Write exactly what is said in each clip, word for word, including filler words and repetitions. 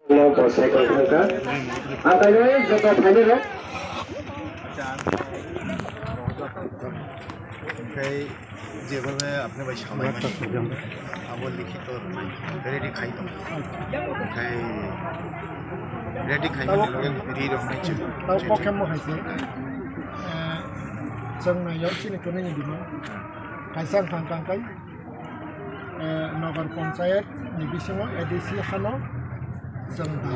Bo cycle thangkha. Ang kainwi joto phainai rok. Oke, jebabe apni bai salai mani. Abo likhito ready khai tong. Oke, ready khai mani loge ri rok nai chwng. Tao kokhe mo hai se. Eh, chwng nai yor chini kwnwi ni bini. Kaisa ang thang thang kai. Eh, Nagar Panchayat ni bisingo A D C hano chwng da.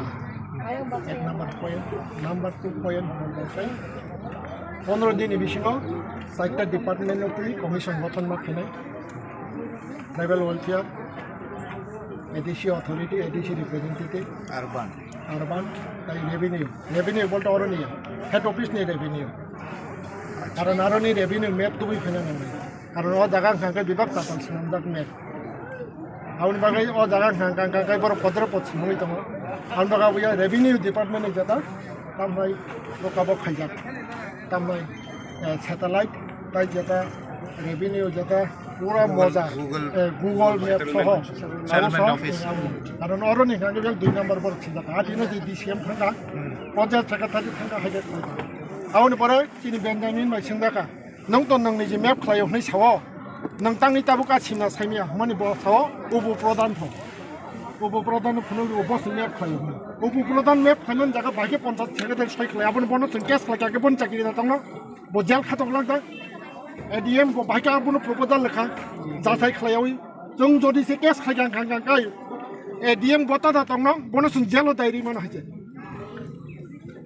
Ek number point, number two point hwnba khe pondro din ni bisingo chaita department no twi commission gothon ma khainai. Tribal Welfare, A D C Authority, A D C Representative, Urban. Urban, tai Revenue. Revenue bolte oro ni ya. Head Office ni Revenue. Karon aro ni Revenue map tubui phena nangnai. Karon o jaga wngkha khe bebak chapal swnamjak map. Aboni bagwi o jaga wngkha khe borok kodro pod swnamwi tongo. Aboni bagwi abuya Revenue Department ni jeta tambai lokabo khaijak. Tambai, eh, satellite tai jeta Revenue jeta pura Google, moja, Google, eh, Google Map soho. Chairman Abo soho, office. Karon oro ni hwnkha khe dui number borok sijak. Atino je D C M thangkha, Panchayat Secretary thangkha, hai khe thangkha. Aboni pore chini Benjamin bai swngjaka. Nwng to nwng niji map khlaio hwnwi sao. Nwng tangwi tabuk a simna saimya hwnmani bo sao, ubu pradhan pho. Ubu pradhan phunuk ubo se map khlaio hwnwi. Ubu pradhan map khlaimani jaga bai khe Panchayat Secretary soi khlai, aboni bono chwng case khlai kha khe boni chakri da tongno. Bo jail khatok lak da. A D M bo bai khe abono proposal lekha. Jasai khlaiwi. Chwng jodi se case khlai kha kha kha kai. A D M gota da tongno, bono chwng jail o dai ri mano hai se.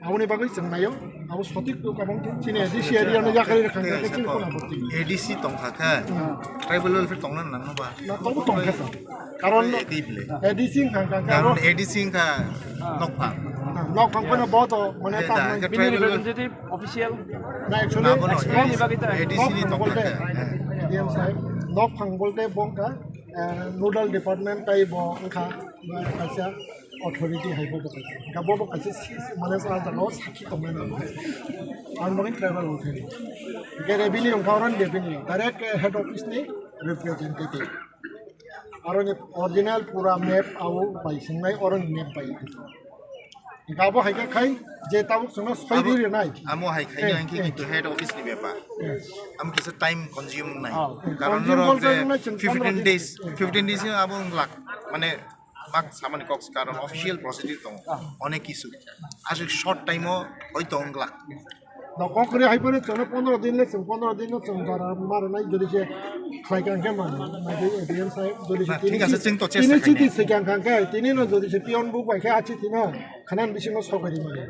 Aboni bagwi chwng naio, abo sotik to kabang khe chini A D C area no yakarwi rwkha khe chini kono bwtwi. A D C tongkha khe, Hmm. Tribal welfare tongna nangno ba? Na tobo tongkha sa. Karon Ekwi bile. A D C wngkha khe Karon abo A D C wngkha nokphang. Nokphang kono bo to mane Eh, ta da, nang ke Bini tribal wel- representative official Na actually Nabo no, explain ni bagwi ta. A D C ni nokphang tongkha bolte khe. A D M sahib, nokphang bolte bo wngkha, eh, nodal department tai bo wngkha, eh, kaisa authority hai bo kaisa. Hingkha bo bo kaisa si-, si-, mane sa jagao sakhi tongmani nango. Ang bagwi tribal welfare. Hingkhe revenue wngkha oro ni revenue. Direct, eh, head office ni representative. Aro ni original pura map abo bai swngnai oro ni map bai. Hingkha abo hai khe khai je tabuk chwngno soi Abo, ri rinai. Amo hai khai Eh, hingkhe eh. Kintu head office ni bepar. Eh. Amo kisa time consuming nai. Oh. Karon Consume norok bolte je nai chwng fifteen pondro days, din. Fifteen days abo wng lak. Mane Bak samani kok se karon official procedure tongo, onek kisu. Aswk short time o hoi tong glak. No kok kwrwi hai phano chwngno pondro din le chwng pondro din no chwng jora marinai jodi se khlai kha hwnkhe mano. Nai di A D M sahib jodi se Na, tini thik ase, si-, chwng to chesta tini chiti khainai. Sikang kha hwnkhe tini no jodi se peon buk bai khe a chiti no khana bisingo sokari mano.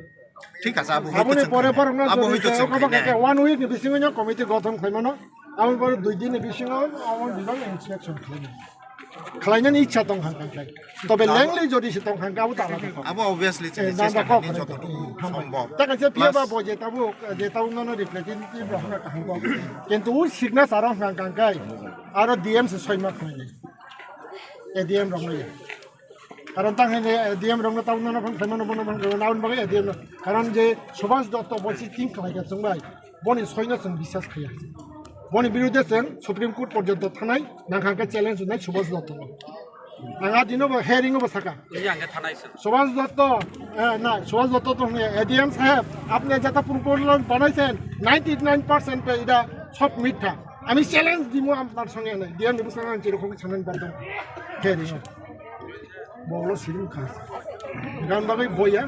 Thik ase, abo hoi Aboni to chwng pore khainai. Borok no Abo jodi hoi to se chwng obo khainai. Khe one week ni bisingo no committee gothon khlai mano. Aboni pore dui din ni bisingo abo bibang inspection khlai mano. Khlainani ichha tong kha kha khlai. Tobe Abo lengli jodi se tong kha kha, abo tala tong kha. Abo obviously Eh, chini nanda chesta kok khaini khlai joto tong. Thang bai. Sombhob. Ta kaisa phiya ba Plus bo je tabuk, je tabuk nono representative rok hwnna kaham kok. Kintu o signature rok hwnka hwnka khe aro D M se soi ma khlainai. A D M rok nai. Karon tang hini, eh, D M rok no tabuk nono phone khlaimano, bono phone khlaimano, aboni bagwi A D M no. Karon je Subhas Dotto bo se thing khlai kha chwng bai. Boni soino chwng biswas khaiya. Boni birudhe chwng Supreme Court porjonto thanai nangkha khe challenge wngnai Subhas Dotto no. Ang a dino bo hearing o bo saka. Iya, ang khe thanai se. Subhas Dotto, eh, na, Subhas Dotto to hwnwi, A D M saheb, apni jeta purupurlo banaisen, ninety nine percent pe ida sob mitha. Ami challenge dimu apnar songe nai, D M ni bwskango ang chirikhok sanani badong. Hearing o. Bolo siring kha. Gan bagwi boya.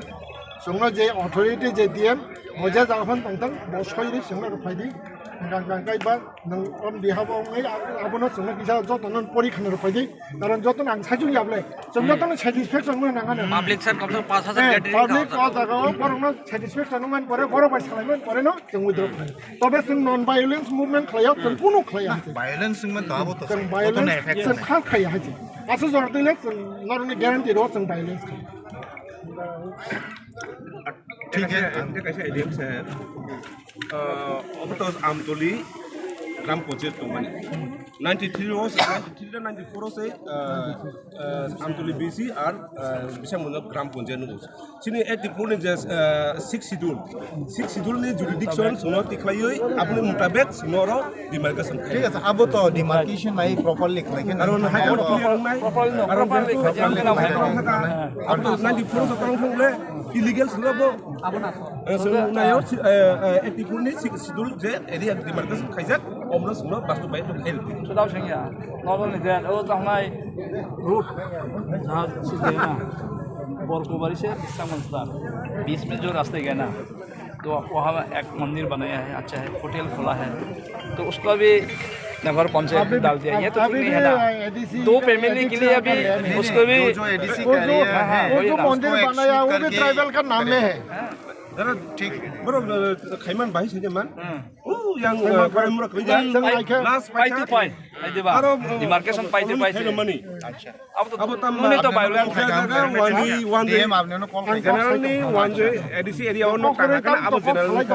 Chwngno je authority je D M, bo je jaga phan tongthang, bo soi ri chwngno rw phai di. Gan gan kai ba, nang on behalf of ngai, abono chwngno kisa joto non pori khana rw phai di. Karon joto nang sajung yable. Chwng joto no satisfaction mo nang ano. Public sir komse paanch hajar Eh, candidate public ka o jaga o borok no satisfaction man pore, borok bai salai man pore no, chwng withdraw khlai. Tobe chwng non violence movement khlai o, chwng kunu khlai o. Violence wngma to abo to Chwng sai. Violence Jotono effect chwng nai. Kha khlai o hai se. Aswk jora twi le chwng norokni guarantee rw o chwng violence khlai. Thik he. Kaisa idea sir. Ah, obo to Amtoli. Gram Panchayat tongmani. Ninety three o, ninety three da ninety four o se, ah, ah, Amtuli B C ar, ah, Bishamganj Gram Panchayat nungo. Chini eighty four ni je, ah, six schedule, six schedule ni jurisdiction sino tikhlaiwi aboni mutabek sino oro demarcation khai. Thik ase, abo to demarcation nai properly khlai khe. Aro High Court clear wngnai. Aro properly khlai khe. Abo to ninety four o kwrwng thang le illegal sino bo. Eh, so, nayo, eh, eh, eighty four ni six schedule je area demarcation khaijak, omno sino bastu bai to help. Sudao sengya, normal ni je, o tangnai route, jahaj si je na, Borkobari se Bishamganj tak, बीस मिनट जो रास्ता ही है ना, तो वहाँ एक मंदिर बनाया है, अच्छा है, होटल खोला है, तो उसको भी नगर पंचायत में डाल दिया। ये तो ठीक नहीं है ना। दो फैमिली के लिए अभी उसको भी, जो एडीसी वो जो, वो जो मंदिर बनाया, वो भी ट्राइबल का नाम में है। Dara, thik, borok, eh, khaiman bahai saide man. Hmm. Oh, yang, eh, Koimura koi jang. Last pai to pai. Ai diba? Aro, eh, demarcation pai to pai. Mani. Acha. Abo to, abo tam mani to violation. Jaga, jaga, one way, one way. D M apni no call khai. General ni one way, A D C area o no kana kana abo general ni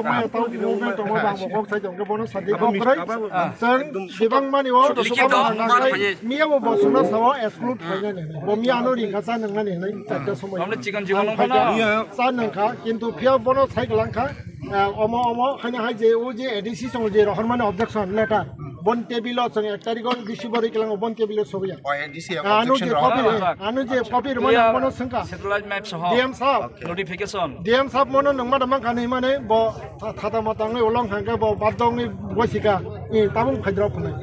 kok sai jong bono sadi kok rai. Sir, sibang mani o. Miya bo bosuna sawo exclude khainani. Bo miya ano ringkha sa nang nani hinai chatta somoi. Amne chikan jiwan nang bono. Sa nang kha, kintu phiya bono sai glang kha, eh, omo, omo, haino hai je, o je A D C song je rohor mane objection letter, bon table o song ek tarikh o receive ori klang bon table o sobiya. O A D C anu objection je rohor copy, kha. Anu je copy rwmani bono sengkha. Satellite map soho. D M sab. Okay. Notification. D M sab mono nangma da mangkha ni mane bo tha-, thata matang ni ulong hangke bo badong ni bosika. I tabung khaidrop phunai.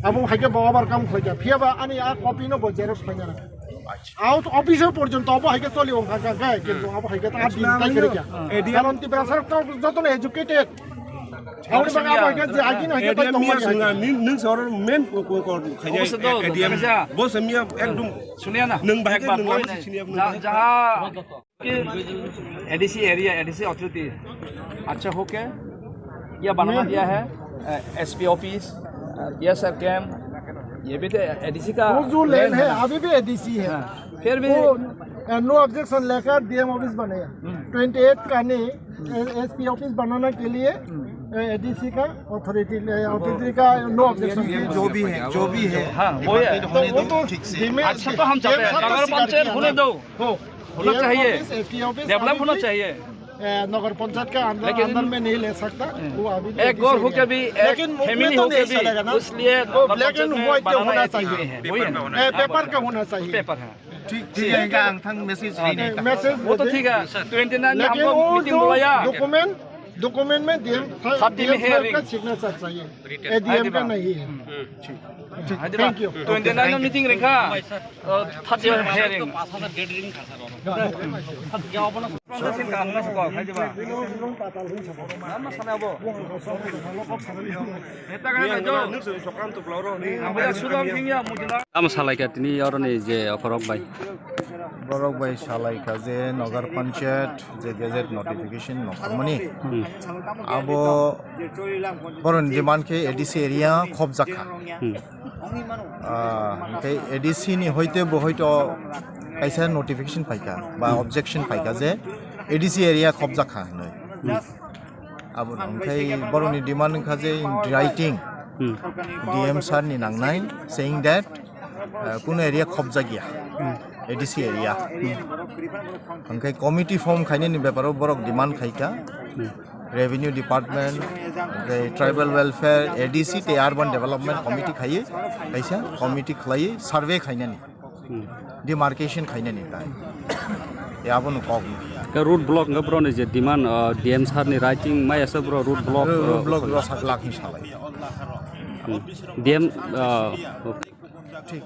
Abung haike bo overcome khlaika. Phiya ba ani a copy no bo xerox khlaina. Out office o porjonto abo hai khe choli wng kha khe, kintu abo hai khe ta din tai khe kya. A D M karon Tiprasa rok to joto no educated. Abo ni bagwi abo hai khe je agi no hai khe A D M ta miya tongmani hai swnga, khe. Nin, nung sor main ko, ko, ko, khaina Office do, A D M. Bo se miya ekdom suniya na. Nung bahai khe ekbar nung boi lam nai. Si siniya nung Ja-, bahai. Jaha ADC area, ADC authority अच्छा होके या बनाना दिया है, SP office, TSR camp, ये भी तो एडीसी का वो जो लैंड है, अभी भी एडीसी है। हाँ, फिर भी वो, अ, नो ऑब्जेक्शन लेकर डीएम ऑफिस बनाया। हम्म। ट्वेंटी एट का नहीं, हम्म। ए-, एसपी ऑफिस बनाने के लिए, हम्म। ए, एडीसी का अथॉरिटी ले, अथॉरिटी का नो ऑब्जेक्शन। ये जो भी है, जो भी है, हाँ, वो है। डिमांड होने दो, ठीक से। अच्छा, तो हम चाहते हैं, नगर पंचायत होने दो। हो। होना चाहिए। एसपी ऑफिस डेवलप होना चाहिए। ए, नगर पंचायत का अंदर, लेकिन अंदर में नहीं ले सकता। हम्म। वो अभी भी एक घर हो के भी, एक फैमिली हो के भी, इसलिए वो ब्लैक एंड व्हाइट का होना चाहिए। वही है ना? ए, पेपर का होना चाहिए। पेपर है। ठीक, ठीक है, इनका अंगठा मैसेज है नहीं। मैसेज वो तो ठीक है। ट्वेंटी नाइन में लेकिन हमको वो मीटिंग जो बुलाया। डॉक्यूमेंट, डॉक्यूमेंट में डीएम, थर्टी में डीएम साहब हेयरिंग। का सिग्नेचर चाहिए। एडीएम का नहीं है। ठीक। ठीक, थैंक यू। ट्वेंटी नाइन में मीटिंग रखा। Thirty hearing. Tamo salaika tini oroni je okorok bai. Borok bai salaika je Nagar Panchayat je gazette notification nokharmani. Hmm. Abo boroni demand khe A D C area khobjakha. Hmm. Ah, hingke A D C ni hoite bo hoito kaisa notification paika ba objection paika je A D C area khobjakha hinwi. Hmm. Abo hingke boroni demand wngkha je in writing Hmm. D M sir ni nangnai, saying that, ah, kuno area khobjakya. Hmm. A D C area. Hmm. Hingke committee form khainani beparo borok demand khaika. Hmm. Revenue Department, the Tribal Welfare, A D C tei Urban Development Committee khaiwi, kaisa committee khlaiwi survey khainani, Hmm. demarcation khainani tai. Ya abono kok. Ke road block hwnkhe boroni je demand, uh, D M sir ni writing mai asa bro road block, Road uh, block rw sak lak hin salai. Hmm. D M, uh, Thik.